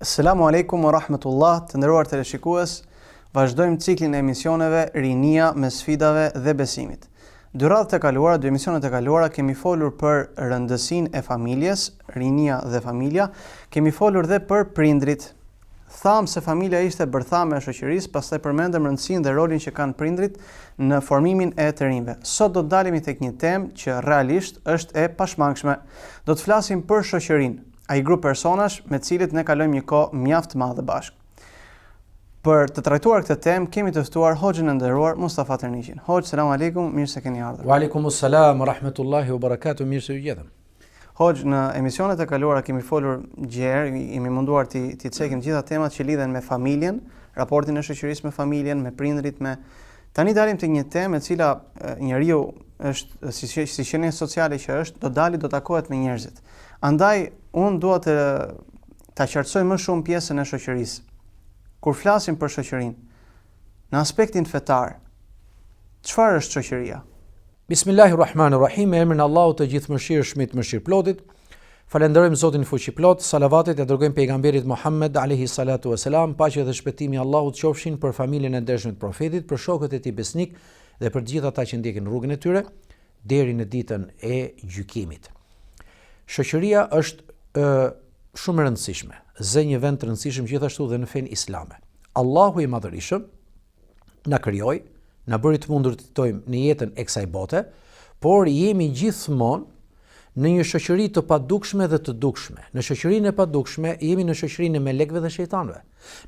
Selamu alejkum wa rahmetullah, të nderuar teleshikues, vazhdojmë ciklin e emisioneve Rinia mes sfidave dhe besimit. Dy radhët e kaluara, dy emisionet e kaluara kemi folur për rëndësinë e familjes, rinia dhe familja, kemi folur dhe për prindrit. Thamë se familja ishte bërthama e shoqërisë, pastaj përmendëm rëndësinë dhe rolin që kanë prindrit në formimin e të rinjve. Sot do të ndalemi tek një temë që realisht është e pashmangshme. Do të flasim për shoqërinë, ai grup personash me të cilët ne kalojmë një kohë mjaft të madhe bashkë. Për të trajtuar këtë temë kemi të ftuar hoxhën e nderuar Mustafa Tërniqin. Hoxhë, selam aleikum, mirë se keni ardhur. Wa alaikum selam wa rahmetullahi wa barakatuh, mirë se ju gjetëm. Hoxhë, në emisionet e kaluara kemi folur gjerë, jemi munduar t'i t'i cekim të gjitha temat që lidhen me familjen, raportin e shoqërisë me familjen, me prindërit, me Tani dalim te një temë e cila njeriu është si si qenie sociale që është, do dali do takohet me njerëzit. Andaj unë dua të ta qartësoj më shumë pjesën e shoqërisë. Kur flasim për shoqërinë, në aspektin fetar, çfarë është shoqëria? Bismillahi Rahmani Rahim, me emrin e Allahut të gjithëmëshirshmit, mëshirëplotit. Falënderojmë Zotin Fuqiplotë, salavatet ia dërgojmë pejgamberit Muhammed alayhi salatu wasalam, paqja dhe shpëtimi i Allahut qofshin për familjen e ndershme të profetit, për shokët e tij besnikë dhe për të gjithë ata që ndjekin rrugën e tyre deri në ditën e gjykimit. Shoqëria është ë shumë e rëndësishme, zë një vend të rëndësishëm gjithashtu dhe në fenë islame. Allahu i Madhërishëm na krijoi, na bëri të mundur të jetojmë në jetën e kësaj bote, por jemi gjithmonë në një shoqëri të padukshme dhe të dukshme. Në shoqërinë e padukshme jemi në shoqërinë e melekëve dhe shejtanëve.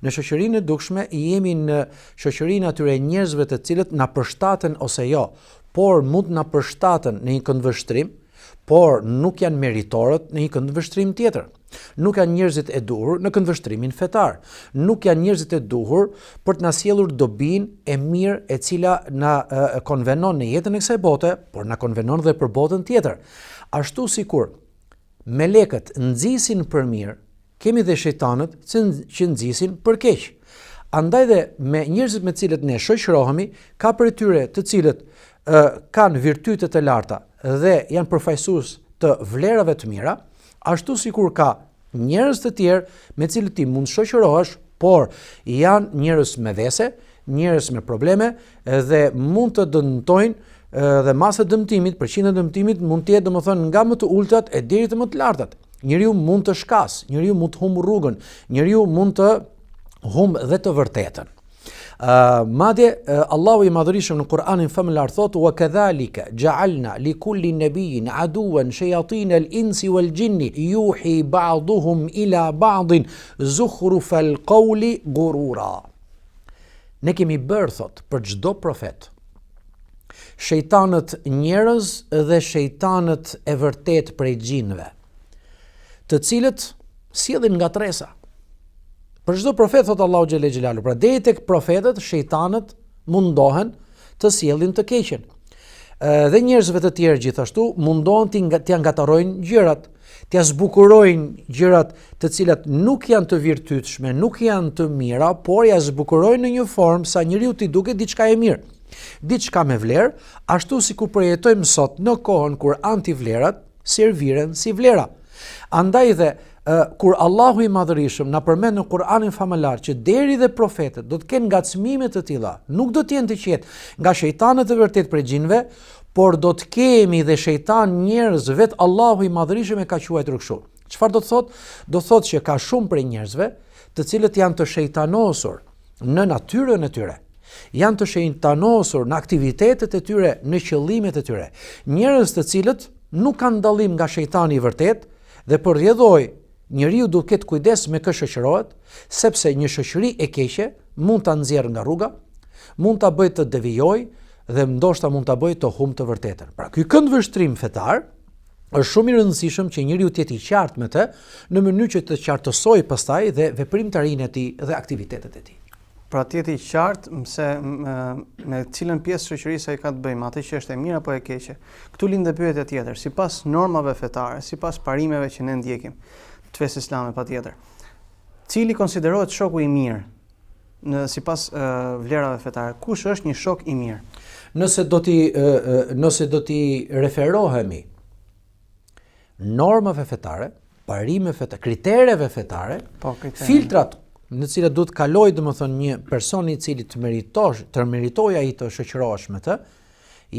Në shoqërinë e dukshme jemi në shoqërinë e atyre njerëzve të cilët na përshtaten ose jo, por mund të na përshtaten në një këndvështrim, por nuk janë meritorët në një këndvështrim tjetër. Nuk janë njerëzit e duhur në këndvështrimin fetar. Nuk janë njerëzit e duhur për të na sjellur dobinë e mirë e cila na e, konvenon në jetën e kësaj bote, por na konvenon dhe për botën tjetër. Ashtu sikur melekët nxisin për mirë, kemi dhe shejtanët që, që nxisin për keq. Andaj dhe me njerëzit me të cilët ne shoqërohemi, ka prej tyre të cilët ë kanë virtyte të larta dhe janë përfaqësues të vlerave të mira, ashtu sikur ka njerëz të tjerë me të cilët ti mund të shoqërohesh, por janë njerëz me vese, njerëz me probleme dhe mund të dëmtojnë dhe masa e dëmtimit, përqindja e dëmtimit mund të jetë domethënë nga më të ultat e deri te më të lartat. Njeriu mund të shkasë, njeriu mund të humbë rrugën, njeriu mund të humbë dhe të vërtetën. Uh, madje uh, Allahu i Madhërishëm në Kur'anin famëlartë thotë wa kadhalika ja'alna li kulli nabiyyin aduwan shayatin al-insi wal jinni yuhi ba'dhum ila ba'din zukhruf al-qawli ghurura. Ne kemi bërë thotë për çdo profet shejtanët njerëz dhe shejtanët e vërtetë prej xhinëve, të cilët sjellin ngatërresa. Për çdo profet thotë Allahu xhele xhelaluhu, pra deri tek profetët shejtanët mundohen të sjellin të keqen. Dhe njerëzve të tjerë gjithashtu mundohen t'i t'ia ngatërrojnë gjërat, t'ia zbukurojnë gjërat të cilat nuk janë të virtytshme, nuk janë të mira, por ia zbukurojnë në një formë sa njeriut t'i duket diçka e mirë, diçka me vlerë, ashtu sikur përjetojmë sot në kohën kur antivlerat serviren si vlera. Andaj dhe kur Allahu i Madhërishëm na përmend në Kur'anin famëlartë që deri dhe profetët do të kenë ngacmime të tilla, nuk do të jenë të qetë nga shejtanët e vërtetë prej xhinëve, por do të kemi dhe shejtanë njerëz, vetë Allahu i Madhërishëm e ka quajtur kështu. Çfarë do të thotë? Do të thotë që ka shumë prej njerëzve, të cilët janë të shejtanosur në natyrën e tyre, janë të shejtanosur në aktivitetet e tyre, në qëllimet e tyre. Njerëz të cilët nuk kanë dallim nga shejtani i vërtetë dhe për rrjedhojë njeriu duhet të ketë kujdes me kë shoqërohet, sepse një shoqëri e keqe mund ta nxjerrë nga rruga, mund ta bëjë të devijojë dhe ndoshta mund ta bëjë të humbë të vërtetën. Pra ky këndvështrim fetar është shumë i rëndësishëm që njeriu të jetë i qartë me të, në mënyrë që të qartësojë pastaj dhe veprimtarinë e tij dhe aktivitetet e tij. Pra të jetë i qartë se me cilën pjesë të shoqërisë ai ka të bëjë, me atë që është e mirë apo e keqe. Këtu lind dhe pyetja tjetër, sipas normave fetare, sipas parimeve që ne ndjekim, të fesë islame patjetër. Cili konsiderohet shoku i mirë në sipas vlerave fetare? Kush është një shok i mirë? Nëse do t'i nëse do t'i referohemi normave fetare, parimeve fetare, kritereve fetare, po, kritereve. filtrat në të cilat duhet të kalojë domethënë një person i cili të meritosh, të meritojë ai të shoqërohesh me të,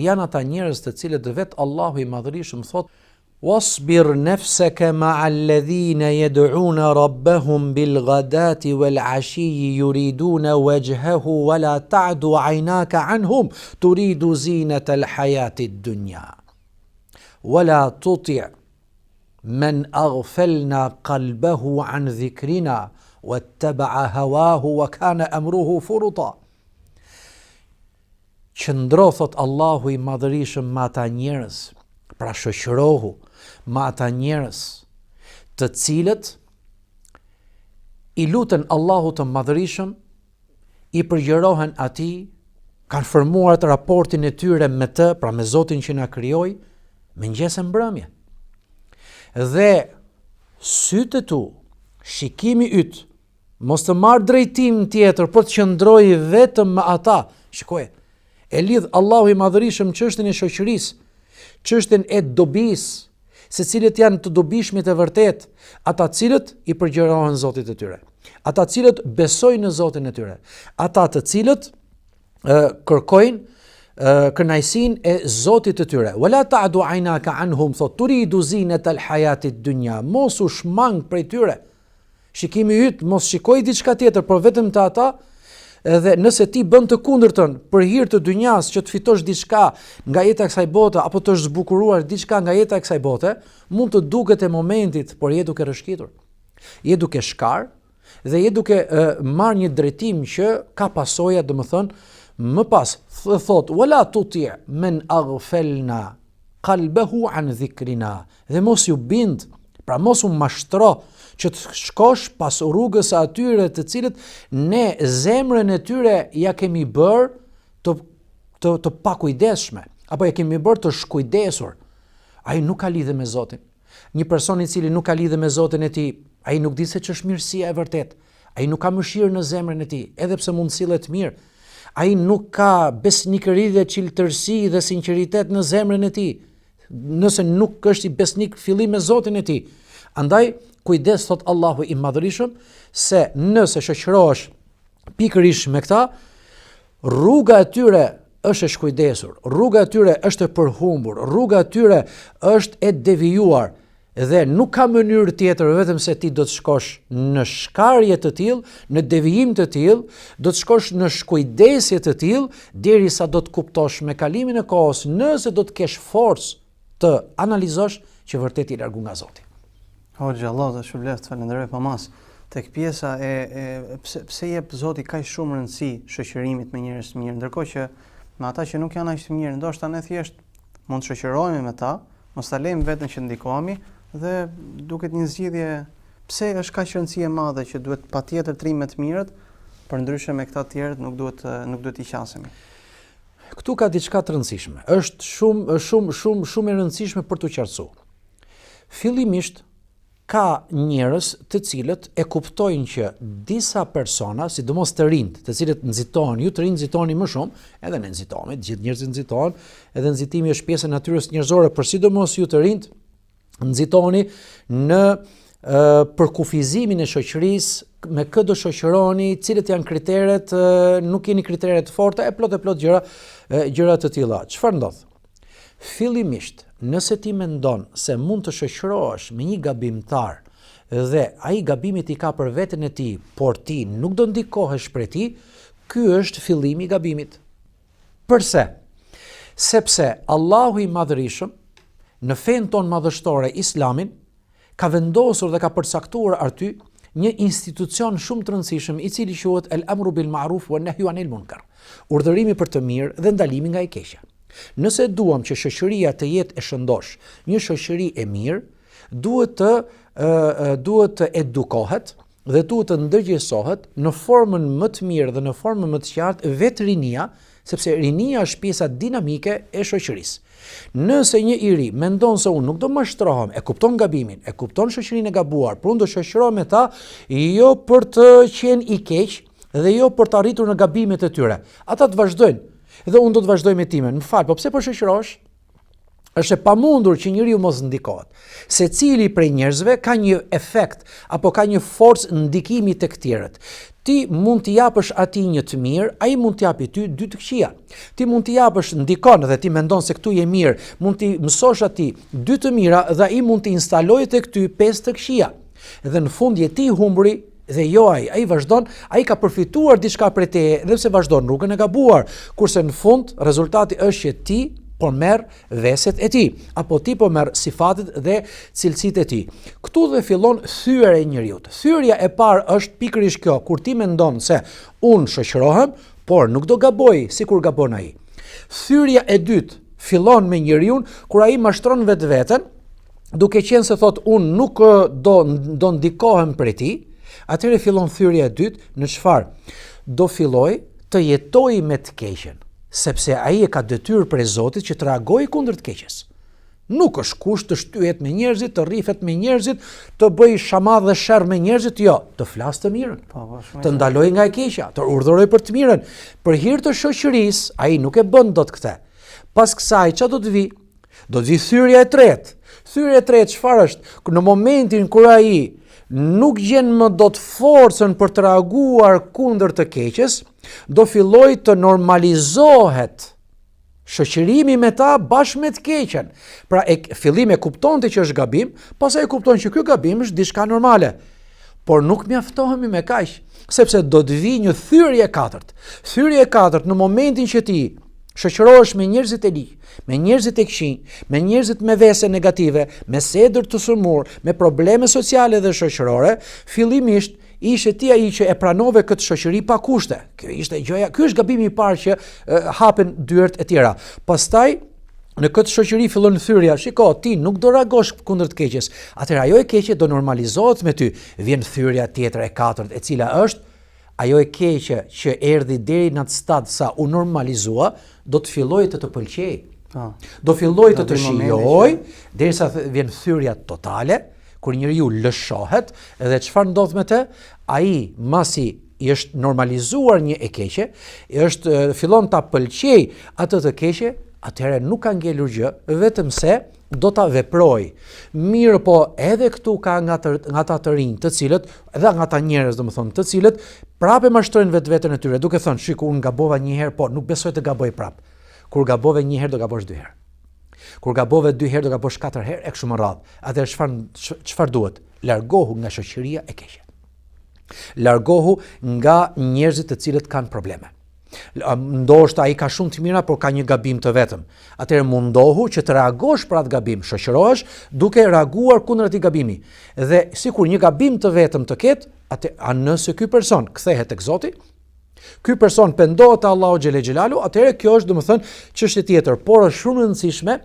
janë ata njerëz të cilët vetë Allahu i Madhërishëm thotë Wasbir nefseke ma'a alladhina yad'una rabbahum bil ghadati wal 'ashiyyi yuriduna wajhahu wa la ta'du 'aynaka 'anhum turidu zinata al hayati ad-dunya. Wala tuti' men aghfalna qalbahu an dhikrina wattaba'a hawahu wa kana amruhu furuta. Qëndro thot Allahu i Madhërishëm me ata njerëz, pra shoqërohu me ata njerëz, të cilët i luten Allahut të Madhërishëm i përgjërohen atij, kanë formuar atë raportin e tyre me të, pra me Zotin që na krijoi, mëngjes e mbrëmje. Dhe sytë e tu, shikimi yt, mos të marrë drejtim tjetër, por të qëndrojë vetëm me ata. Shikoje, e lidh Allahu i Madhërishëm çështjen e shoqërisë, çështjen e dobisë, se cilët janë të dobishmit e vërtetë, ata të cilët i përgjërohen Zotit të tyre, ata të cilët besojnë në Zotin e tyre, ata të cilët ë kërkojnë kënaqësinë e Zotit të tyre. Wala ta'du aynaka anhum thot turidu zinata al-hayati ad-dunya. Mos u shmang prej tyre. Shikimi yt mos shikojë diçka tjetër, por vetëm te ata, edhe nëse ti bën të kundërtën për hir të dynjas që të fitosh diçka nga jeta e kësaj bote apo të zbukuruar diçka nga jeta e kësaj bote, mund të duket e momentit, por je duke rrëshqitur. Je duke shkar dhe je duke e, marrë një drejtim që ka pasoja, domethënë, më pas thot wala tuti men aghfalna qalbahu an dhikrina dhe mos iu bind, pra mos u mashtro që të shkosh pas rrugës së atyre të cilët ne zemrën e tyre ia kemi bërë të të të pakujdesshme apo ia kemi bërë të shkujdesur. Ai nuk ka lidhje me Zotin. Një person i cili nuk ka lidhje me Zotin e tij, ai nuk di se ç'është mirësia e vërtetë. Ai nuk ka mëshirë në zemrën e tij, edhe pse mund të sillet mirë. Ai nuk ka besnikëri dhe çiltërsi dhe sinqeritet në zemrën e tij, nëse nuk është i besnik fillim me Zotin e tij. Andaj, kujdes thot Allahu i Madhërishëm se nëse shoqërohesh pikërisht me këta, rruga e tyre është e shkujdesur, rruga e tyre është e përhumbur, rruga e tyre është e devijuar dhe nuk ka mënyrë tjetër vetëm se ti do të shkosh në shkarje të tillë, në devijim të tillë, do të shkosh në shkujdesje të tillë, derisa do të kuptosh me kalimin e kohës, nëse do të kesh forcë të analizosh që vërtet je largu nga Zoti. Hoxhë, Allah të shpërbleftë, falenderoj pa masë. Tek pjesa e, e pse, pse jep Zoti kaq shumë rëndësi shoqërimit me njerëz të mirë, ndërkohë që me ata që nuk janë aq të mirë, ndoshta ne thjesht mund të shoqërohemi me ta, mos ta lejmë veten që të ndikohemi dhe duket një zgjidhje pse është kaq rëndësi e madhe që duhet patjetër të rrimë me të mirët, përndryshe me këta të tjerët nuk duhet nuk duhet t'i qasemi. Këtu ka diçka të rëndësishme. Është shumë shumë shumë shumë e rëndësishme për t'u qartësuar. Fillimisht ka njerëz të cilët e kuptojnë që disa persona, sidomos të rinjtë, të cilët nxitohen, ju të rinj nxitoheni më shumë, edhe ne nxitohemi, të gjithë njerëzit nxitohen, edhe nxitimi është pjesë e natyrës njerëzore, por sidomos ju të rinjtë nxitoheni në përkufizimin e shoqërisë, me kë do shoqëroheni, cilët janë kriteret, nuk keni kritere të forta e plot e plot gjëra, gjëra të tilla. Çfarë ndodh? Fillimisht, nëse ti mendon se mund të shoqërohesh me një gabimtar dhe ai gabimet i ka për veten e tij, por ti nuk do ndikohesh prej tij, ky është fillimi i gabimit. Përse? Sepse Allahu i Madhërishëm në fenë tonë madhështore Islamin ka vendosur dhe ka përcaktuar aty një institucion shumë të rëndësishëm i cili quhet El Amru bil Ma'ruf wa Nahyu anil Munkar, urdhërimi për të mirë dhe ndalimi nga e keqja. Nëse duam që shoqëria të jetë e shëndoshë, një shoqëri e mirë, duhet të ë duhet të edukohet. dhe duhet të ndërgjegjësohet në formën më të mirë dhe në formën më të qartë vetë rinia, sepse rinia është pjesa dinamike e shoqërisë. Nëse një i ri mendon se unë nuk do mashtrohem, e kupton gabimin, e kupton shoqërinë e gabuar, por unë do shoqërohem me ta jo për të qenë i keq dhe jo për të arritur në gabimet e tyre. Ata të vazhdojnë dhe unë do të vazhdoj me timen. Më fal, po pse po shoqërohesh? Është e pamundur që njeriu mos ndikohet. Secili prej njerëzve ka një efekt apo ka një forcë ndikimi tek tjerët. Ti mund t'i japësh atij një të mirë, ai mund t'i japi ty dy të këqija. Ti mund t'i japësh ndikon dhe ti mendon se këtu je mirë, mund t'i mësosh atij dy të mira dhe ai mund t'i instalojë tek ty pesë të këqija. Dhe në fund je ti i humburi dhe jo ai, ai vazhdon, ai ka përfituar diçka prej teje, edhe pse vazhdon rrugën e gabuar, kurse në fund rezultati është që ti po merr veset e tij, apo ti po merr sifatet dhe cilësitë e tij. Këtu dhe fillon thyerja e njeriut. Thyerja e parë është pikërisht kjo, kur ti mendon se unë shoqërohem, por nuk do gaboj sikur gabon ai. Thyerja e dytë fillon me njeriun kur ai mashtron vetveten, duke qenë se thotë unë nuk do do ndikohem prej tij, atëherë fillon thyerja e dytë në çfarë? Do fillojë të jetojë me të keqen, sepse ai e ka detyrë prej Zotit që të reagojë kundër të keqes. Nuk është kusht të shtyhet me njerëzit, të rrifet me njerëzit, të bëjë shama dhe sherr me njerëzit, jo, të flasë të mirën, po, po, të ndalojë nga e keqja, të urdhërojë për të mirën. Për hir të shoqërisë, ai nuk e bën dot këtë. Pas kësaj, ça do të vijë? Do të vijë thyerja e tretë. Thyerja e tretë çfarë është? Në momentin kur ai nuk gjen më dot forcën për të reaguar kundër të keqes, do fillojë të normalizohet shoqërimi me ta bashkë me të keqen. Pra e fillim e kuptonte që është gabim, pastaj e kupton që ky gabim është diçka normale. Por nuk mjaftohemi me kaq, sepse do të vijë një thyerje e katërt. Thyerja e katërt në momentin që ti shoqërohesh me njerëzit e ligj, me njerëzit e këqinj, me njerëzit me vese negative, me sedër të sëmurë, me probleme sociale dhe shoqërore, fillimisht ishe ti ai që e pranove këtë shoqëri pa kushte. Kjo ishte gjëja, ky është gabimi i parë që e, hapen dyert e tjera. Pastaj në këtë shoqëri fillon thyerja, shiko, ti nuk do reagosh kundër të keqes. Atëherë ajo e keqe do normalizohet me ty. Vjen thyerja tjetër e katërt, e cila është Ajo e keqe që erdhi deri në atë stad sa u normalizua, do të fillojë të të pëlqejë. Po. Do fillojë të të shijojë, derisa vjen thyerja totale, kur njeriu lëshohet dhe çfarë ndodh me të? Ai masi i është normalizuar një e keqe, i është fillon ta pëlqejë atë të keqe, atëherë nuk ka ngelur gjë, vetëm se do ta veprojë. Mirëpo, edhe këtu ka nga të, nga ata të rinj, të cilët, edhe nga ata njerëz, domethënë, të cilët prapë e mashtrojnë vetveten e tyre, duke thënë, shiko, unë gabova një herë, po nuk besoj të gaboj prapë. Kur gabove një herë do gabosh dy herë. Kur gabove dy herë do gabosh katër herë e kështu me radhë. Atëherë çfarë çfarë duhet? Largohu nga shoqëria e keqe. Largohu nga njerëzit të cilët kanë probleme. Ndoshta ai ka shumë të mira, por ka një gabim të vetëm. Atëherë mundohu që të reagosh për atë gabim, shoqërohesh duke reaguar kundër atij gabimi. Dhe sikur një gabim të vetëm të ketë, atë a nëse ky person kthehet tek Zoti, ky person pendohet te Allahu xhele xhelaluhu, atëherë kjo është domethënë çështje tjetër, por është shumë e rëndësishme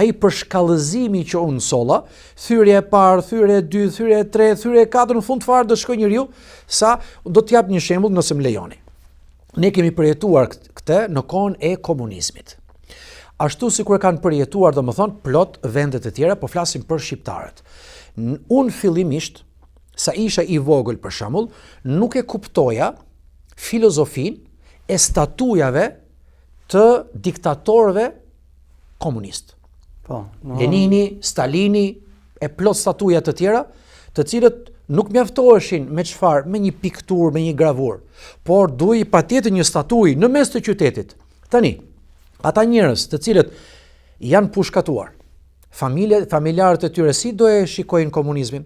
ai përshkallëzimi që unë solla, thyerja e parë, thyerja e dytë, thyerja e tretë, thyerja e katërt, në fund fare do shkojë njeriu sa do të jap një shembull nëse më lejoni. Ne kemi përjetuar këtë në kohën e komunizmit. Ashtu sikur e kanë përjetuar, domethënë, plot vende të tjera, po flasim për shqiptarët. Unë fillimisht, sa isha i vogël për shembull, nuk e kuptoja filozofinë e statujave të diktatorëve komunistë. Po, no... Lenini, Stalini, e plot statuja të tjera, të cilët nuk mjaftoheshin me çfarë, me një pikturë, me një gravurë, por duhej patjetër një statujë në mes të qytetit. Tani, ata njerëz të cilët janë pushkatuar, familje, familjarët e tyre si do e shikojnë komunizmin?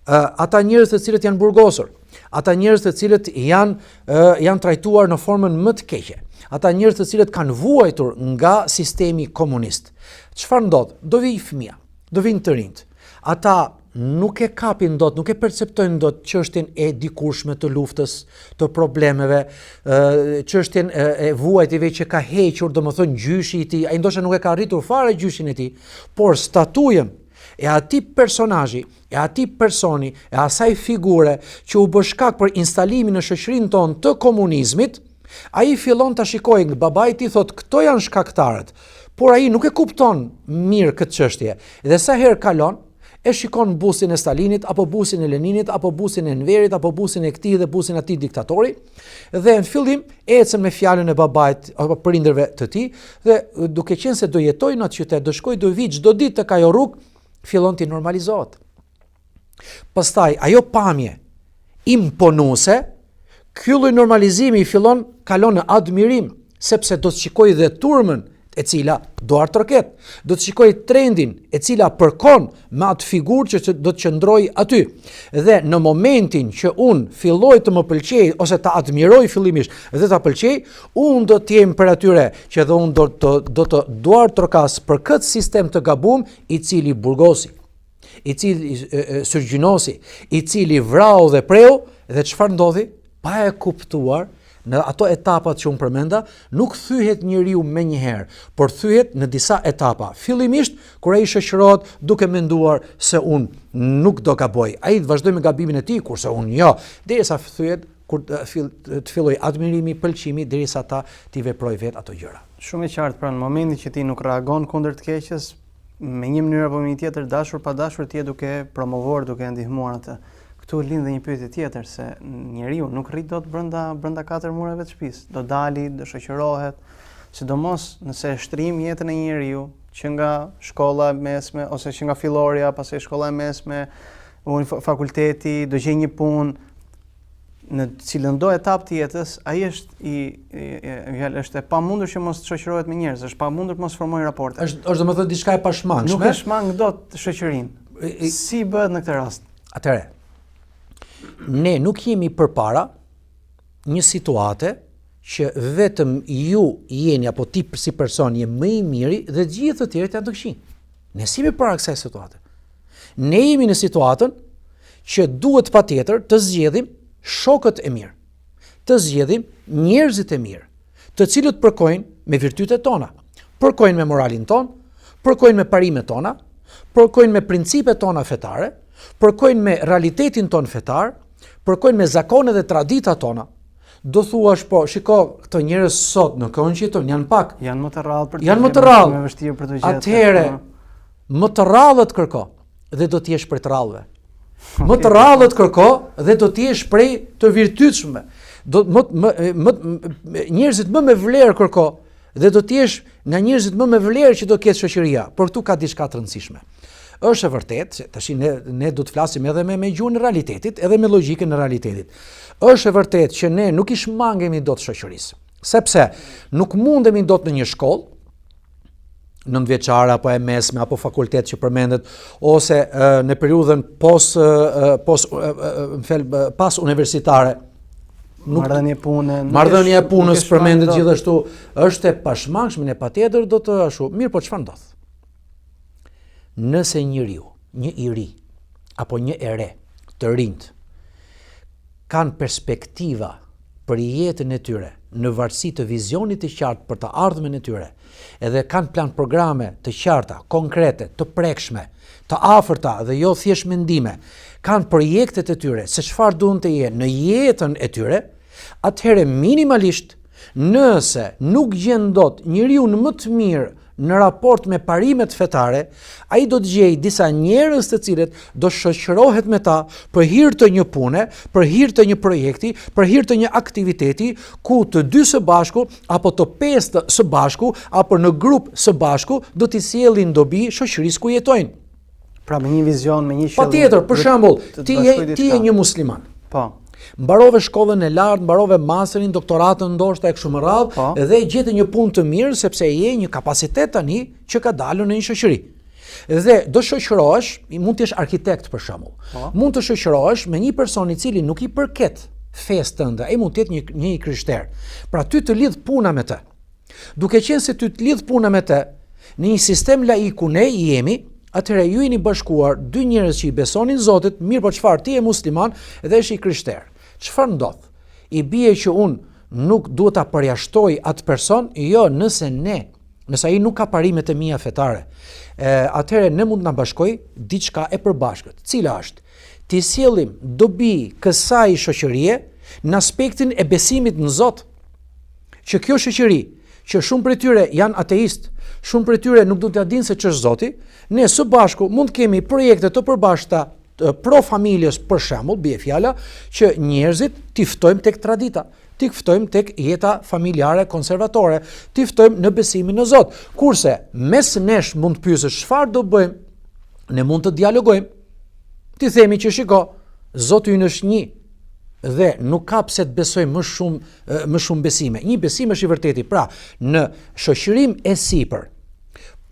Ata njerëz të cilët janë burgosur, ata njerëz të cilët janë janë trajtuar në formën më të keqe, ata njerëz të cilët kanë vuajtur nga sistemi komunist. Çfarë ndodh? Do vijë fëmija, do vijnë të rinjtë. Ata nuk e kapin dot, nuk e perceptojnë dot çështjen e dikurshme të luftës, të problemeve, çështjen e, e vuajtjeve që ka hequr, domethënë gjyshi i tij, ai ndoshta nuk e ka arritur fare gjyshin e tij, por statujën. e atij personazhi, e atij personi, e asaj figure që u bë shkak për instalimin në shoqërinë tonë të komunizmit, ai fillon ta shikojë nga babai i tij thotë këto janë shkaktarët, por ai nuk e kupton mirë këtë çështje. Dhe sa herë kalon, e shikon bustin e Stalinit apo bustin e Leninit apo bustin e Enverit apo bustin e këtij dhe bustin e atij diktatori dhe në fillim ecën me fjalën e babait apo prindërve të tij dhe duke qenë se do jetojë në atë qytet, do shkojë do vijë çdo ditë tek ajo rrugë, fillon t'i normalizohet. Pastaj ajo pamje imponuese, ky lloj normalizimi fillon kalon në admirim, sepse do të shikojë dhe turmën e cila duartroket, do të shikojë trendin e cila përkon me atë figurë që do të qëndrojë aty. Dhe në momentin që unë filloj të më pëlqejë ose ta admiroj fillimisht dhe ta pëlqej, unë do të jem prej atyre që dhe unë do të do të duartrokas për këtë sistem të gabum i cili burgosi, i cili syrgjynosi, i cili vrau dhe preu dhe çfarë ndodhi? Pa e kuptuar në ato etapat që unë përmenda, nuk thyhet njeriu menjëherë, por thyhet në disa etapa. Fillimisht, kur ai shoqërohet duke menduar se unë nuk do gaboj, ai vazhdoi me gabimin e tij, kurse unë jo, derisa thyhet kur të, fill, të fillojë admirimi, pëlqimi, derisa ta t'i veprojë vetë ato gjëra. Shumë e qartë, pra në momentin që ti nuk reagon kundër të keqes, me një mënyrë apo me një tjetër, dashur pa dashur ti je duke promovuar, duke e ndihmuar atë. Këtu lind dhe një pyetje tjetër se njeriu nuk rri dot brenda brenda katër mureve të shtëpisë, do dali, do shoqërohet, sidomos nëse e shtrijmë jetën e një njeriu që nga shkolla e mesme ose që nga fillorja, pastaj shkolla e mesme, fakulteti, do gjejë një punë, në cilëndo etapë të jetës, ai është i, i, i është e pamundur që mos të shoqërohet me njerëz, është pamundur të mos formojë raporte. Është është domethënë diçka e pashmangshme. Nuk e shmang dot shoqërinë. Si bëhet në këtë rast? Atëherë, ne nuk jemi përpara një situate që vetëm ju jeni apo ti si person je më i miri dhe të gjithë të tjerët janë të këqij. Ne s'jemi para kësaj situate. Ne jemi në situatën që duhet patjetër të zgjedhim shokët e mirë, të zgjedhim njerëzit e mirë, të cilët përkojnë me virtytet tona, përkojnë me moralin tonë, përkojnë me parimet tona, përkojnë me principet tona fetare, përkojnë me realitetin tonë fetar, përkojnë me zakonet dhe traditat tona. Do thuash po, shiko, këto njerëz sot në kohën që jetojnë janë pak. Janë më të rrallë për të janë më të rrallë. Më vështirë për të gjetur. Atëherë, po. më të rrallët kërko dhe do të jesh prej të rrallëve. Më të rrallët kërko dhe do të jesh prej të virtytshme. Do më më më njerëzit më me vlerë kërko dhe do të jesh nga njerëzit më me vlerë që do ketë shoqëria. Por këtu ka diçka të rëndësishme. Është e vërtetë se tash ne ne do të flasim edhe me me gjuhën e realitetit, edhe me logjikën e realitetit. Është e vërtetë që ne nuk i shmangemi dot shoqërisë, sepse nuk mundemi dot në një shkollë nëntëvjeçare apo e mesme apo fakultet që përmendet ose në periudhën pos pos më fal pas universitare nuk marrëdhënie pune marrëdhënia e punës përmendet gjithashtu është e pashmangshme ne patjetër do të ashtu mirëpo çfarë ndodh nëse njeriu një i ri apo një e re të rinjtë kanë perspektiva për jetën e tyre në varësi të vizionit të qartë për të ardhmen e tyre, edhe kanë plan programe të qarta, konkrete, të prekshme, të afërta dhe jo thjesht mendime, kanë projektet e tyre se çfarë duan të jenë në jetën e tyre, atëherë minimalisht nëse nuk gjen dot njeriun më të mirë në raport me parimet fetare, ai do të gjejë disa njerëz të cilët do shoqërohet me ta për hir të një pune, për hir të një projekti, për hir të një aktiviteti, ku të dy së bashku apo të pestë së bashku apo në grup së bashku do t'i sjellin dobi shoqërisë ku jetojnë. Pra me një vizion, me një qëllim. Patjetër, për shembull, ti je ti je një musliman. Po. Mbarove shkollën e lartë, mbarove masterin, doktoratën ndoshta e kështu me radhë po. dhe gjete një punë të mirë sepse je një kapacitet tani që ka dalur në një shoqëri. Dhe do shoqërohesh, mund të jesh arkitekt për shembull. Po. Mund të shoqërohesh me një person i cili nuk i përket fesë tënde, ai mund të jetë një një i krishterë. Pra ty të lidh puna me të. Duke qenë se ty të lidh puna me të, në një sistem laik ku ne jemi, atëherë ju jeni bashkuar dy njerëz që i besonin Zotit, mirëpo çfarë ti je musliman dhe është i krishterë. Çfarë ndodh? I bie që unë nuk duhet ta përjashtoj atë person? Jo, nëse ne. Nëse ai nuk ka parimet e mia fetare, e, atëherë ne mund të na bashkojë diçka e përbashkët. Cila është? T'i sjellim dobi kësaj shoqërie në aspektin e besimit në Zot. Që kjo shoqëri, që shumë prej tyre janë ateistë, shumë prej tyre nuk do t'ia dinë se ç'është Zoti, ne së bashku mund të kemi projekte të përbashkëta pro familjes për shembull, bie fjala, që njerëzit t'i ftojmë tek tradita, t'i ftojmë tek jeta familjare konservatore, t'i ftojmë në besimin në Zot. Kurse mes nesh mund të pyesësh çfarë do bëjmë, ne mund të dialogojmë. T'i themi që shiko, Zoti ynë është një dhe nuk ka pse të besojmë më shumë më shumë besime. Një besim është i vërteti. Pra, në shoqërim e sipër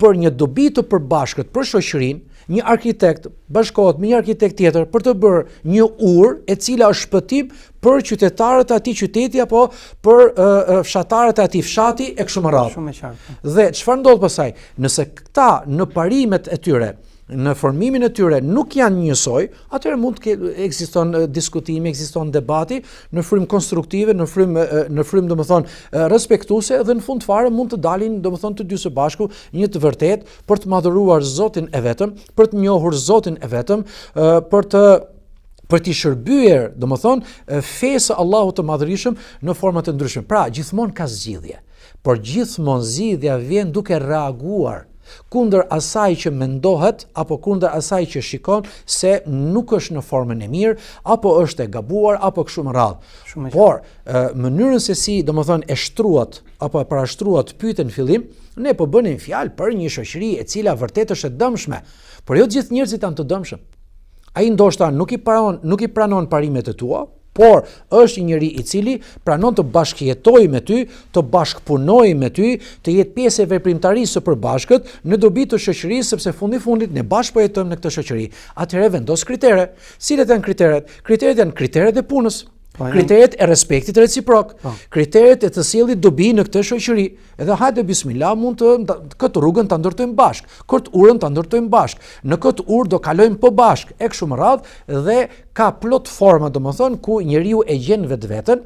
për një dobi të përbashkët për shoqërinë, një arkitekt bashkohet me një arkitekt tjetër për të bërë një urë e cila është shpëtim për qytetarët e atij qyteti apo për uh, fshatarët e atij fshati e kështu me radhë. Shumë e qartë. Po. Dhe çfarë ndodh pastaj? Nëse këta në parimet e tyre në formimin e tyre nuk janë njësoj, atëherë mund të ekziston diskutimi, ekziston debati në frymë konstruktive, në frymë në frymë domethënë respektuese dhe në fund fare mund të dalin domethënë të dy së bashku një të vërtetë për të madhëruar Zotin e vetëm, për të njohur Zotin e vetëm, për të për t'i shërbyer, domethënë, fesë së Allahut të Madhërishëm në forma të ndryshme. Pra, gjithmonë ka zgjidhje. Por gjithmonë zgjidhja vjen duke reaguar kundër asaj që mendohet apo kundër asaj që shikon se nuk është në formën e mirë apo është e gabuar apo kështu me radhë. Por mënyrën se si, domethënë, e shtruat apo e parashtruat pyetjen në fillim, ne po bënim fjalë për një shoqëri e cila vërtet është e dëmshme, por jo të gjithë njerëzit janë të dëmshëm. Ai ndoshta nuk i pranon, nuk i pranon parimet e tua, por është një njeri i cili pranon të bashkëjetojë me ty, të bashkëpunojë me ty, të jetë pjesë e veprimtarisë së përbashkët në dobi të shoqërisë, sepse fundi fundit ne bashkë po jetojmë në këtë shoqëri. Atëherë vendos kritere. Cilat janë kriteret? Kriteret janë kriteret e punës. Po, kriteret e respektit reciprok, po. kriteret e të sjellit dobi në këtë shoqëri. Edhe hajde bismillah mund të këtë rrugën ta ndërtojmë bashkë, këtë urën ta ndërtojmë bashkë. Në këtë urë do kalojmë po bashkë, e kështu me radhë dhe ka plot forma domethënë ku njeriu e gjen vetveten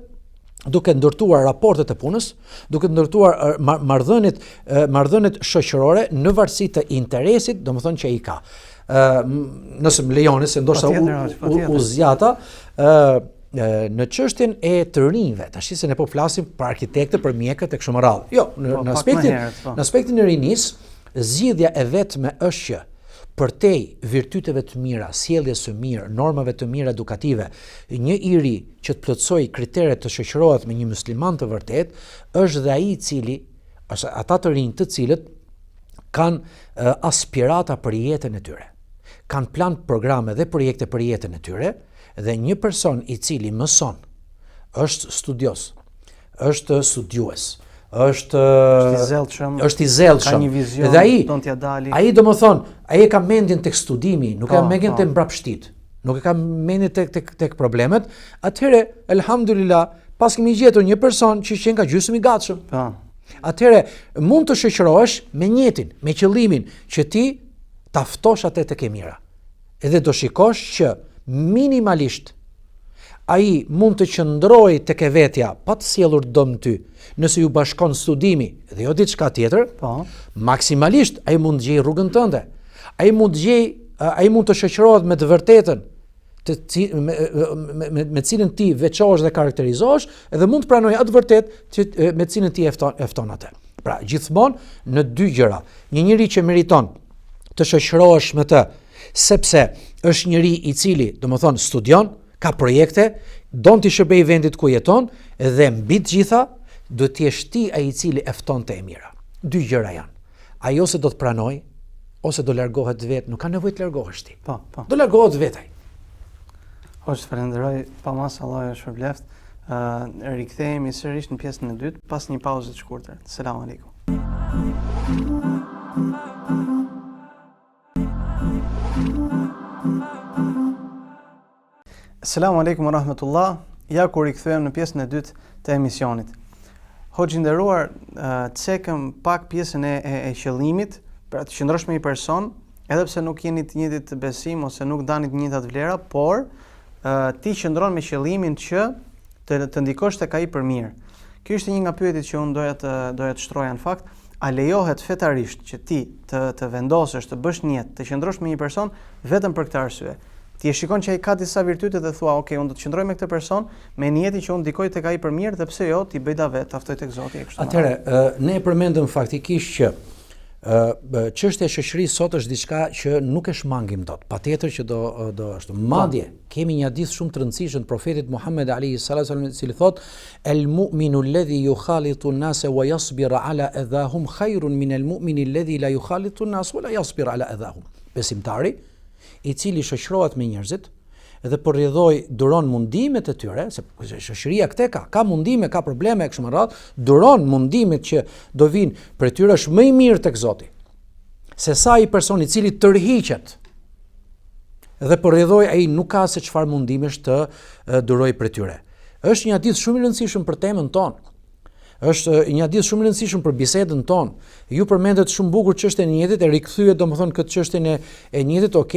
duke ndërtuar raportet e punës, duke ndërtuar marrëdhëniet marrëdhëniet shoqërore në varësi të interesit, domethënë që ai ka. Ë nëse më lejoni se ndoshta u, u, u zgjata, ë në çështjen e të rinjve, tash se ne po flasim për arkitektët, për mjekët e kështu me radhë. Jo, në, po, në aspektin herët, po. në aspektin e rinisë, zgjidhja e vetme është që përtej virtyteve të mira, sjelljes së mirë, normave të mira edukative, një i ri që të plotësojë kriteret të shoqërohet me një musliman të vërtetë, është dhe ai i cili ose ata të rinj të cilët kanë aspirata për jetën e tyre. Kanë plan programe dhe projekte për jetën e tyre dhe një person i cili mëson është studios, është studiues, është është i zellshëm, është i zellshëm. Ka një vizion, dhe ai don t'ia dali. Ai domethënë, ai e ka mendjen tek studimi, nuk e ka po, mendjen po. tek mbrapshtit. Nuk e ka mendjen tek tek tek problemet. Atëherë, elhamdulillah, paskemi gjetur një person që qenka gjysmë i gatshëm. Po. Atëherë, mund të shoqërohesh me nijetin, me qëllimin që ti ta ftosh atë tek e mira. Edhe do shikosh që minimalisht ai mund të qëndrojë tek e vetja pa të sjellur dëm ty, nëse ju bashkon studimi dhe jo diçka tjetër, po. maksimalisht ai mund të gjejë rrugën tënde. Ai mund të gjejë, ai mund të shoqërohet me të vërtetën, të ci, me, me, me, me cilën ti veçohesh dhe karakterizohesh, edhe mund të pranojë atë vërtetë që me cilën ti e fton, e fton atë. Pra, gjithmonë në dy gjëra. Një njeri që meriton të shoqërohesh me të, sepse është njeri i cili, domethënë, studion, ka projekte, don t'i shërbejë vendit ku jeton dhe mbi të gjitha duhet të jesh ti ai i cili e fton te e mira. Dy gjëra janë. Ai ose do të pranojë ose do largohet vetë, nuk ka nevojë të largohesh ti. Po, po. Do largohet vetë ai. Hoxhë, falenderoj pa masë Allahu ju shpërbleftë. Ë uh, rikthehemi sërish në pjesën e dytë pas një pauze të shkurtër. Selam aleikum. Selam aleikum wa rahmetullah. Ja ku u rikthyem në pjesën e dytë të emisionit. Hoxhë i nderuar, cekëm pak pjesën e, e, e qëllimit, pra të qëndrosh me një person, edhe pse nuk jeni të njëjtit besim ose nuk ndani të njëjtat vlera, por ti qëndron me qëllimin që të, të ndikosh tek ai për mirë. Kjo ishte një nga pyetjet që unë doja të doja të shtroja në fakt. A lejohet fetarisht që ti të të vendosësh, të bësh nijet, të qëndrosh me një person vetëm për këtë arsye? Ti e shikon që ai ka disa virtyte dhe thua, "Ok, unë do të qëndroj me këtë person me nijetin që unë ndikoj tek ai për mirë dhe pse jo, t'i bëj davet, ta ftoj tek Zoti e kështu me radhë." Atëherë, ne e përmendëm faktikisht që ë çështja e shoqërisë sot është diçka që nuk e shmangim dot. Patjetër që do do ashtu. Po. Madje kemi një hadith shumë të rëndësishëm të profetit Muhammed alayhi salatu wasallam i cili thotë El mu'minu alladhi yukhalitu an-nasa wa yasbir ala adhahum khayrun min al-mu'mini alladhi la yukhalitu an-nas wa la yasbir ala adhahum. Besimtari i cili shoqërohet me njerëzit dhe për rrjedhojë duron mundimet e tyre, se shoqëria këtë ka, ka mundime, ka probleme e kështu me radhë, duron mundimet që do vijnë prej tyre është më i mirë tek Zoti. Se sa ai person i cili tërhiqet dhe për rrjedhojë ai nuk ka se çfarë mundimesh të durojë prej tyre. Është një hadith shumë i rëndësishëm për temën tonë. Është një hadith shumë i rëndësishëm për bisedën tonë. Ju përmendët shumë bukur çështjen e nijetit, e rikthyet domethënë këtë çështjen e e nijetit, ok,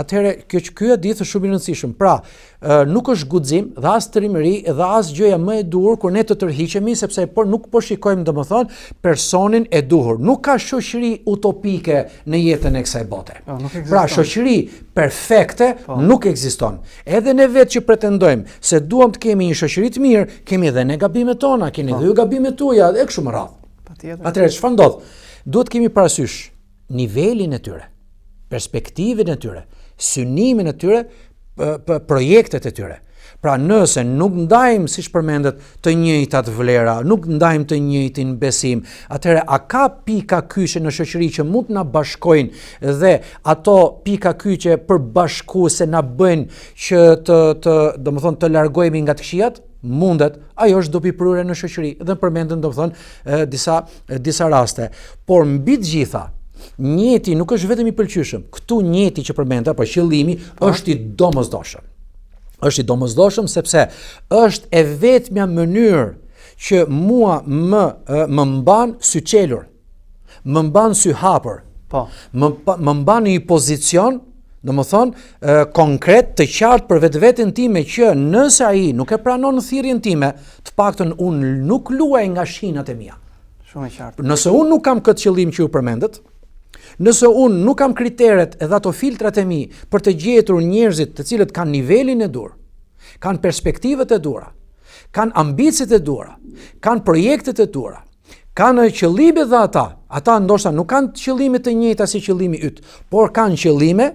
atëherë kjo ky hadith është shumë i rëndësishëm. Pra, nuk është guxim dhe as trimëri dhe as gjëja më e duhur kur ne të tërhiqemi sepse por nuk po shikojmë domethënë personin e duhur. Nuk ka shoqëri utopike në jetën e kësaj bote. Po, pra, shoqëri perfekte po. nuk ekziston. Edhe ne vetë që pretendojmë se duam të kemi një shoqëri të mirë, kemi edhe ne gabimet tona, keni po. dhe ju gabimet tuaja e kështu me radhë. Patjetër. Atëherë çfarë ndodh? Duhet të kemi parasysh nivelin e tyre, perspektivën e tyre, synimin e tyre, projektet e tyre. Pra nëse nuk ndajmë, siç përmendët, të njëjtat vlera, nuk ndajmë të njëjtin besim, atëherë a ka pika kyçe në shoqëri që mund të na bashkojnë dhe ato pika kyçe përbashkuese na bëjnë që të të, domethënë të largohemi nga të këqijat? Mundet, ajo është dobiprurje në shoqëri dhe përmendën domethënë disa disa raste. Por mbi të gjitha, nijeti nuk është vetëm i pëlqyeshëm. Këtu nijeti që përmenda, po qëllimi po. është i domosdoshëm. Është i domosdoshëm sepse është e vetmja mënyrë që mua më më mban syçelur. Më mban syhapur. Po. Më më mban në një pozicion, domethënë, konkret të qartë për vetveten time që nëse ai nuk e pranon thirrjen time, të paktën unë nuk luaj nga shinat e mia. Shumë e qartë. Nëse unë nuk kam këtë qëllim që ju përmendët, nëse unë nuk kam kriteret edhe ato filtrat e mi për të gjetur njerëzit të cilët kanë nivelin e duhur, kanë perspektivat e duhura, kanë ambiciet e duhura, kanë projektet e duhura, kanë qëllime dhe ata, ata ndoshta nuk kanë qëllime të njëjta si qëllimi yt, por kanë qëllime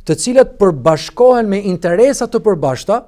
të cilat përbashkohen me interesa të përbashkëta,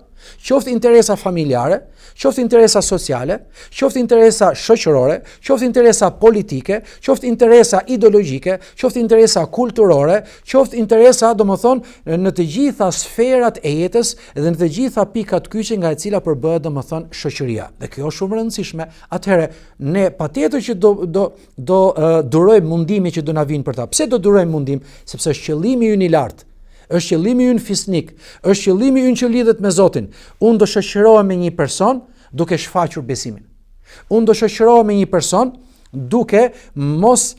qoftë interesa familjare, qoftë interesa sociale, qoftë interesa shoqërore, qoftë interesa politike, qoftë interesa ideologjike, qoftë interesa kulturore, qoftë interesa, domethënë, në të gjitha sferat e jetës dhe në të gjitha pikat kyçe nga e cila përbëhet, domethënë, shoqëria. Dhe kjo është shumë e rëndësishme. Atëherë, ne patjetër që do do do uh, durojmë mundimin që do na vijnë për ta. Pse do durojmë mundim? Sepse është qëllimi ynë i lartë. Është qëllimi ynë fisnik, është qëllimi ynë që lidhet me Zotin. Unë do shoqërohem me një person duke shfaqur besimin. Unë do shoqërohem me një person duke mos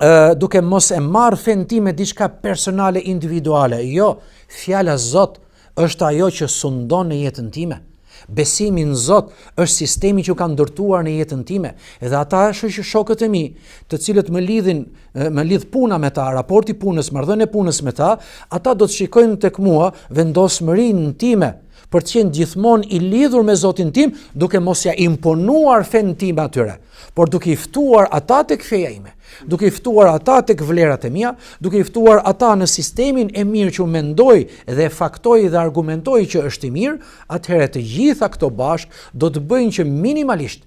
ë duke mos e marrë fenë time diçka personale individuale. Jo, fjala Zot është ajo që sundon në jetën time. Besimi në Zot është sistemi që kam ndërtuar në jetën time. Edhe ata shoq shokët e mi, të cilët më lidhin, më lidh puna me ta, raporti i punës, marrëdhënia e punës me ta, ata do të shikojnë tek mua vendosmërinë time për të qenë gjithmonë i lidhur me Zotin tim, duke mos ja imponuar fenë time atyre, por duke i ftuar ata tek feja ime. duke i ftuar ata tek vlerat e mia, duke i ftuar ata në sistemin e mirë që unë mendoj dhe faktoj dhe argumentoj që është i mirë, atëherë të gjitha këto bashkë do të bëjnë që minimalisht,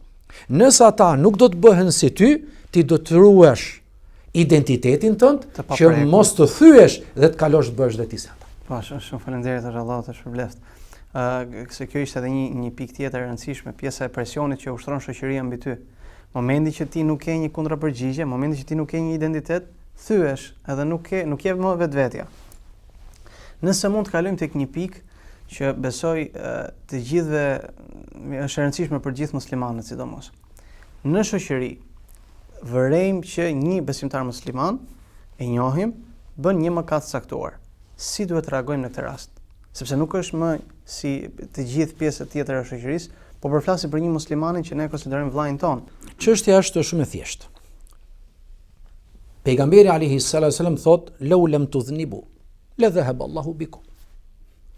nëse ata nuk do të bëhen si ty, ti do të ruash identitetin tënd që mos të thyesh dhe të kalosh të bëhesh dhe ti si ata. Po, shumë, shumë faleminderit Allahu të shpërbleftë. Ë, uh, se kjo ishte edhe një një pikë tjetër e rëndësishme, pjesa e presionit që ushtron shoqëria mbi ty. Momenti që ti nuk ke një kundrapërgjigje, momenti që ti nuk ke një identitet, thyhesh, edhe nuk ke, nuk je më vetvetja. Nëse mund të kalojmë tek një pikë që besoj të gjithëve është e rëndësishme për gjithë muslimanët sidomos. Në shoqëri vërejmë që një besimtar musliman e njohim bën një mëkat të caktuar. Si duhet të reagojmë në këtë rast? Sepse nuk është më si të gjithë pjesët tjetër e shoqërisë, po përflasim për një muslimanin që ne e konsiderojmë vëllain tonë. Çështja është shumë e thjeshtë. Pejgamberi alejhi salatu selam thot, "Lau lam tudhnibu, la dhahaba Allahu bikum."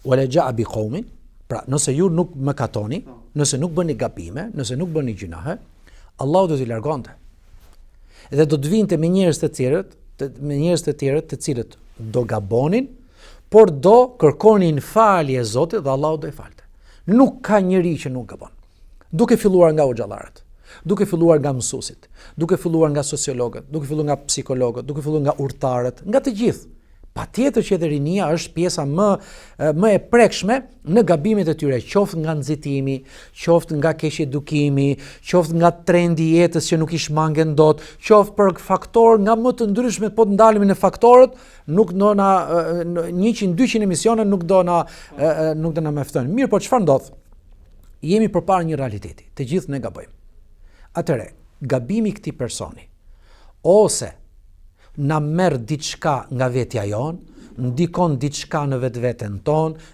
Wa la ja'a bi qaumin, pra nëse ju nuk mëkatoni, nëse nuk bëni gabime, nëse nuk bëni gjynahe, Allahu do t'ju largonte. Dhe do të vinte me njerëz të tjerët, të, me njerëz të tjerë të cilët do gabonin, por do kërkonin falje Zotit dhe Allahu do i falte. Nuk ka njeri që nuk gabon. Duke filluar nga hoxhallarët, duke filluar nga mësuesit, duke filluar nga sociologët, duke filluar nga psikologët, duke filluar nga urtarët, nga të gjithë. Patjetër që edhe rinia është pjesa më më e prekshme në gabimet e tyre, qoftë nga nxitimi, qoftë nga keqedukimi, qoftë nga trendi i jetës që nuk i shmangen dot, qoftë për faktorë nga më të ndryshmet, po të ndalemi në faktorët, nuk do na 100 200 emisione nuk do na nuk do na mjaftojnë. Mirëpo çfarë ndodh? Jemi përpara një realiteti, të gjithë ne gabojmë. Atëherë, gabimi i këtij personi ose na merr diçka nga vetja jonë, ndikon diçka në vetveten tonë,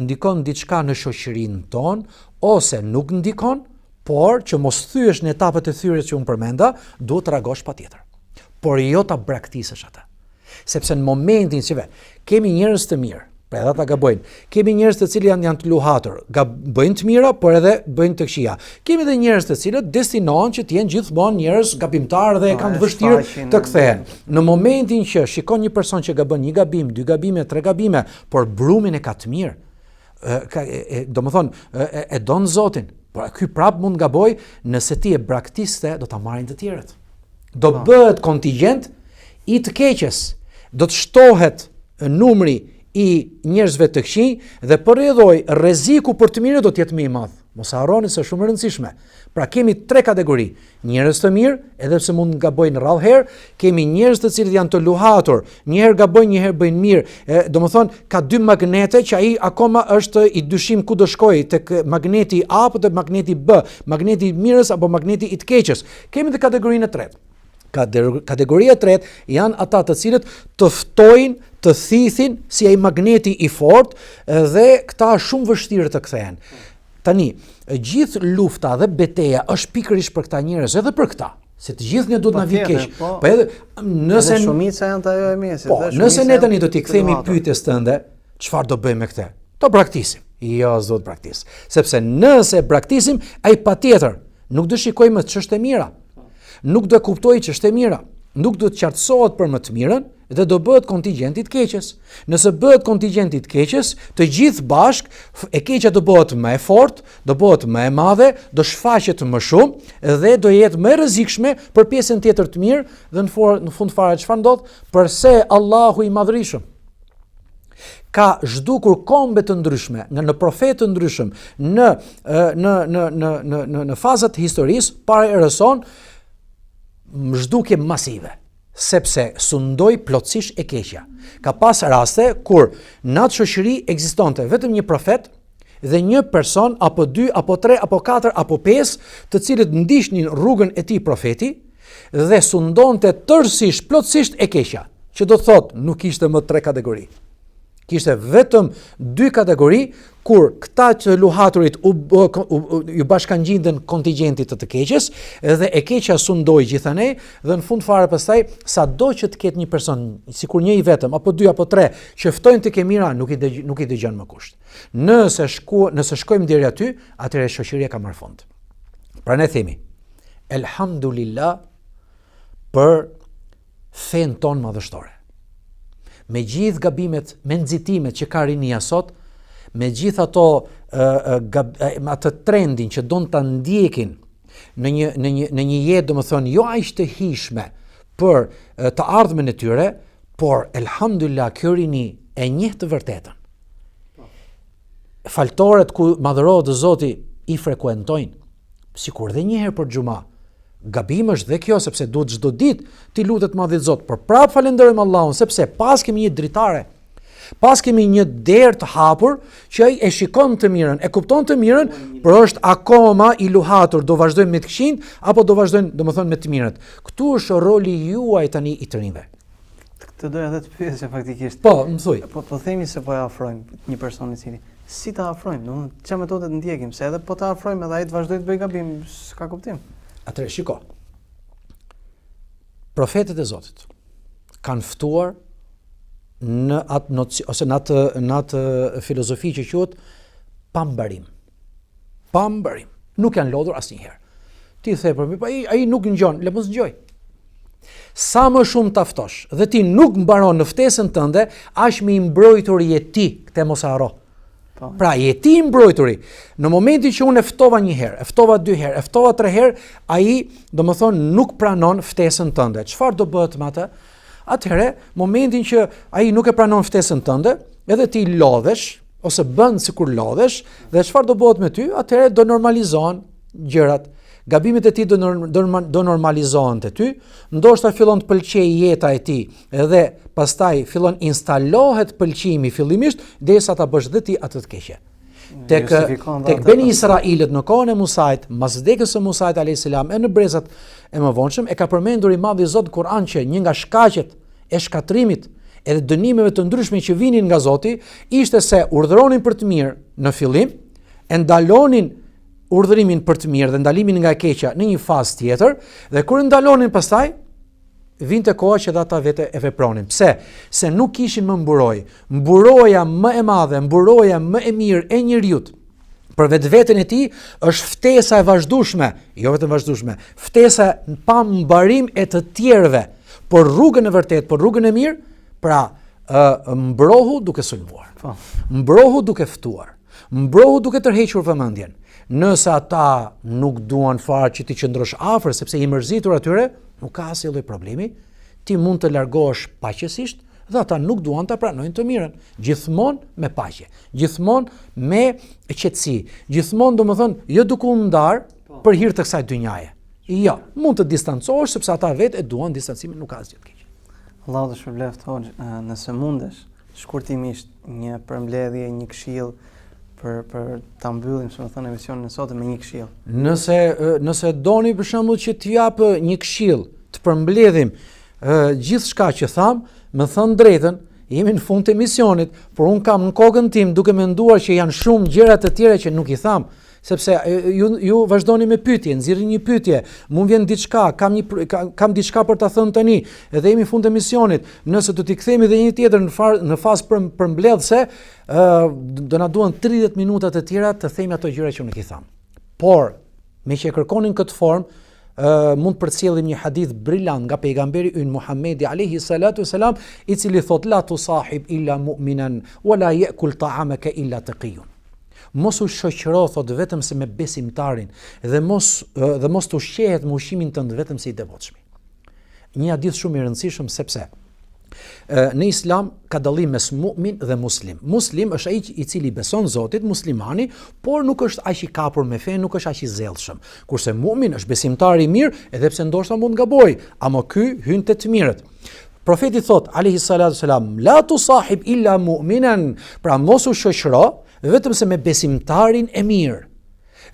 ndikon diçka në shoqërinë tonë, ose nuk ndikon, por që mos thyhesh në etapat e thyerjes që unë përmenda, duhet të reagosh patjetër. Por jo ta braktisësh atë. Sepse në momentin që ve, kemi njerëz të mirë, pra edhe ata gabojnë. Kemi njerëz të cilët janë janë të luhatur, gab, bëjnë të mira, por edhe bëjnë të këqija. Kemi edhe njerëz të cilët destinohen që të jenë gjithmonë njerëz gabimtarë dhe e po, kanë të vështirë të kthehen. Në momentin që shikon një person që gabon një gabim, dy gabime, tre gabime, por brumin e ka të mirë, ka e, e, domethënë e, e don Zotin, por ky prap mund të gabojë, nëse ti e braktis, do ta marrin të tjerët. Do po. bëhet kontingjent i të keqes. Do të shtohet numri i njerëzve të këqij dhe për rrjedhojë rreziku për të mirë do të jetë më i madh. Mos e harroni se është shumë e rëndësishme. Pra kemi tre kategori, njerëz të mirë, edhe pse mund të gabojnë rrallë herë, kemi njerëz të cilët janë të luhatur, një herë gabojnë, një herë bëjnë mirë. E, domethënë ka dy magnete që ai akoma është i dyshim ku do shkojë, tek magneti A apo tek magneti B, magneti i mirës apo magneti i të keqes. Kemi dhe kategorinë e tretë. Kategoria e tretë janë ata të cilët të ftojnë, të thithin si ai magneti i fortë dhe këta është shumë vështirë të kthehen. Tani, gjithë lufta dhe beteja është pikërisht për këta njerëz, edhe për këta. Se të gjithë ne duhet na vijë keq. Po, po edhe nëse edhe shumica janë të ajo e mesit, po, nëse ne tani do t'i kthehemi pyetjes tënde, çfarë do bëjmë me këtë? Ta braktisim. Jo, s'do të braktis. Sepse nëse braktisim, ai patjetër nuk do shikojë më ç'është e mira. Nuk do kuptojë ç'është e mira. Nuk do të qartësohet për më të mirën dhe do bëhet kontingjent i të keqes. Nëse bëhet kontingjent i të keqes, të gjithë bashkë, e keqja do bëhet më e fortë, do bëhet më e madhe, do shfaqet më shumë dhe do jetë më e rrezikshme për pjesën tjetër të mirë dhe në, for, në fund fare çfarë ndodh? Përse Allahu i madhërishëm ka zhdukur kombe të ndryshme, në në profetë të ndryshëm, në në në në në në në fazat të historisë para erës sonë, zhdukje masive sepse sundoi plotësisht e keqja. Ka pas raste kur në atë shoqëri ekzistonte vetëm një profet dhe një person apo dy apo tre apo katër apo pesë, të cilët ndiqnin rrugën e tij profeti, dhe sundonte tërësisht, plotësisht e keqja, që do të thotë nuk kishte më tre kategori. Kishte vetëm dy kategori kur këta të luhaturit u, u, u, u bashkangjitën kontingjentit të të keqes dhe e keqja sundoi gjithanej dhe në fund fare pastaj sado që të ketë një person sikur një i vetëm apo dy apo tre që ftojnë tek e mira nuk i dëgj, nuk i dëgjon më kush. Nëse shku, nëse shkojmë deri aty, atëherë shoqëria ka marrë fund. Pra ne themi, Elhamdulillah për fenë tonë madhështore. Me gjithë gabimet, me nxitimet që ka rinia sot, me gjithë ato gab, me atë trendin që don ta ndjekin në një në një në një jetë, domethënë jo aq të hijshme për të ardhmen e tyre, por elhamdulillah kjo rini e njeh të vërtetën. Faltoret ku madhërohet Zoti i frekuentojnë sikur dhe një herë për xhuma. Gabim është dhe kjo sepse duhet çdo ditë t'i lutet madhit Zot, por prapë falënderojmë Allahun sepse paskemi një dritare. Paskemi një derë të hapur që ai e shikon të mirën, e kupton të mirën, por është akoma i luhatur, do vazhdojmë me të këqijtë apo do vazhdojmë, domethënë me të mirët. Këtu është roli juaj tani i të rinjve. Këtë doja edhe të pyesja faktikisht. Po, më thuj. Po po themi se po e afrojmë një person i cili si ta afrojmë, domethënë çfarë metode të ndjekim, se edhe po ta afrojmë edhe ai të vazhdojë të bëjë gabim, s'ka kuptim. Atëherë shiko. Profetët e Zotit. Kanë ftuar në atë noci, ose në atë në atë filozofi që quhet pa mbarim. Pa mbarim. Nuk janë lodhur asnjëherë. Ti the për mi, pa ai ai nuk ngjon, le mos ngjoj. Sa më shumë ta ftosh dhe ti nuk mbaron në ftesën tënde, aq më i mbrojtur je ti, këtë mos e harro. Po. Pra, je ti i mbrojturi. Në momentin që unë e ftova një herë, e ftova dy herë, e ftova tre herë, ai, domethënë, nuk pranon ftesën tënde. Çfarë do bëhet me atë? Atëherë, momentin që ai nuk e pranon ftesën tënde, edhe ti lodhesh ose bën sikur lodhesh, dhe çfarë do bëhet me ty? Atëherë do normalizohen gjërat. Gabimet e tij do do, do normalizohen te ty, ndoshta fillon të pëlqejë jeta e tij, edhe pastaj fillon instalohet pëlqimi fillimisht derisa ta bësh dhe ti atë të keqe. Tek tek Beni Israilët në kohën e Musait, mas vdekjes së Musait alayhis salam e në brezat e mëvonshëm e ka përmendur i madhi Zot në Kur'an që një nga shkaqet e shkatërrimit edhe dënimeve të ndryshme që vinin nga Zoti ishte se urdhëronin për të mirë në fillim, e ndalonin urdhërimin për të mirë dhe ndalimin nga e keqja në një fazë tjetër dhe kur e ndalonin pastaj vinte koha që dhe ata vetë e vepronin. Pse? Se nuk kishin më mburojë. Mburoja më e madhe, mburoja më e mirë e njeriut për vetveten e tij është ftesa e vazhdueshme, jo vetëm vazhdueshme, ftesa pa mbarim e të tjerëve për rrugën e vërtetë, për rrugën e mirë, pra ë mbrohu duke sulmuar. Po. Mbrohu duke ftuar. Mbrohu duke tërhequr vëmendjen. Nëse ata nuk duan fare që ti qëndrosh afër sepse i mërzitur atyre, nuk ka asnjë lloj problemi, ti mund të largohesh paqësisht dhe ata nuk duan ta pranojnë të mirën. Gjithmonë me paqe, gjithmonë me qetësi, gjithmonë domethënë jo duke u ndarë po. për hir të kësaj dynjaje. Jo, mund të distancohesh sepse ata vetë e duan distancimin, nuk ka asgjë të keqe. Allahu të shpërbleftë hoxhë, nëse mundesh, shkurtimisht një përmbledhje, një këshillë për për ta mbyllim, si me thënë, emisionin e sotëm me një këshillë. Nëse nëse doni për shembull që të jap një këshillë, të përmbledhim gjithçka që thamë, me thënë drejtën, jemi në fund të emisionit, por unë kam në kokën tim duke menduar që janë shumë gjëra të tjera që nuk i thamë sepse ju ju vazhdoni me pyetje, nxirrni një pyetje, mu vjen diçka, kam një kam diçka për ta thënë tani, edhe jemi fund emisionit. Nëse do t'i kthehemi edhe një tjetër në far, në fazë për, përmbledhëse, ë do na duhen 30 minuta të tjera të themi ato gjëra që nuk i thamë. Por, meqë e kërkonin këtë formë, ë mund të përcjellim një hadith brilant nga pejgamberi ynë Muhamedi alayhi salatu selam, i cili thotë la tusahib illa mu'minan wa la ya'kul ta'amaka illa taqiyun. Mos u shoqëro thotë vetëm se me besimtarin dhe mos dhe mos të ushqehet me ushqimin tënd vetëm se i devotshmi. Një hadith shumë i rëndësishëm sepse në islam ka dallim mes mu'min dhe muslim. Muslim është ai i cili beson Zotit, muslimani, por nuk është aq i kapur me fenë, nuk është aq i zellshëm. Kurse mu'min është besimtar i mirë, edhe pse ndoshta mund të gabojë, ama ky hyn te të mirët. Profeti thotë, alejhi salatu selam, la tusahib illa mu'minan, pra mos u shoqëro vetëm se me besimtarin e mirë.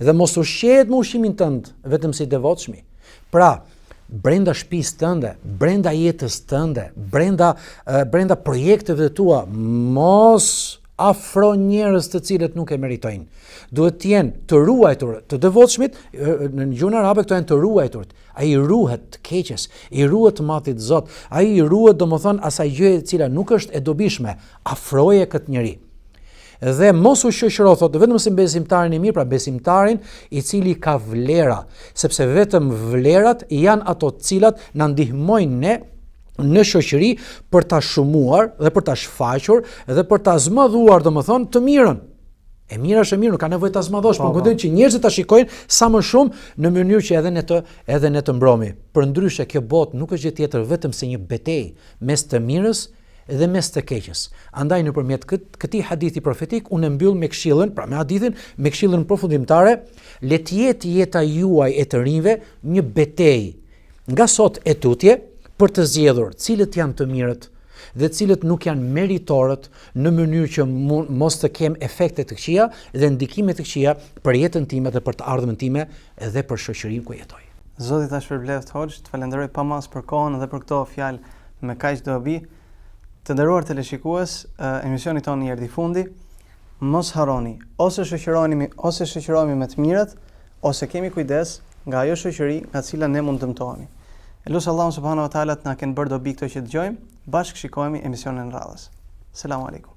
Dhe mos ushqehet me ushqimin tënd vetëm se i devotshmi. Pra, brenda shtëpisë tënde, brenda jetës tënde, brenda brenda projekteve të tua, mos afro njerëz të cilët nuk e meritojnë. Duhet të jenë të ruajtur, të devotshmit, në gjuhën arabe këto janë të ruajtur. Ai i ruhet të keqes, i ruhet të madhit Zot, ai i ruhet domethënë asaj gjëje e cila nuk është e dobishme, afroje këtë njeri. Dhe mos u shoqëro thotë vetëm se besimtarin e mirë, pra besimtarin i cili ka vlera, sepse vetëm vlerat janë ato të cilat na ndihmojnë ne në shoqëri për ta shumuar dhe për ta shfaqur dhe për ta zmadhuar domethënë të mirën. E mira është e mirë, nuk ka nevojë ta zmadhosh, po, por po. që njerëzit ta shikojnë sa më shumë në mënyrë që edhe ne të edhe ne të mbrohemi. Përndryshe kjo botë nuk është gjë tjetër vetëm se një betejë mes të mirës dhe mes të keqes. Andaj nëpërmjet kët, këtij hadithi profetik unë e mbyll me këshillën, pra me hadithin, me këshillën përfundimtare, le të jetë jeta juaj e të rinjve një betejë nga sot e tutje për të zgjedhur cilët janë të mirët dhe cilët nuk janë meritorët në mënyrë që mos të kem efekte të këqija dhe ndikime të këqija për jetën time dhe për të ardhmen time dhe për shoqërinë ku jetoj. Zoti ta shpërbleftë hoxhë, të falenderoj pa masë për kohën dhe për këto fjalë me kaq dobi. Të nderuar teleshikues, emisionit tonë i erdhi fundi. Mos harroni, ose shoqërohemi ose shoqërohemi me të mirët, ose kemi kujdes nga ajo shoqëri nga e cila ne mund të dëmtohemi. E lus Allahun subhanahu wa taala të na kenë bërë dobi këto që dëgjojmë. Bashkë shikohemi emisionin e radhës. Selam alejkum.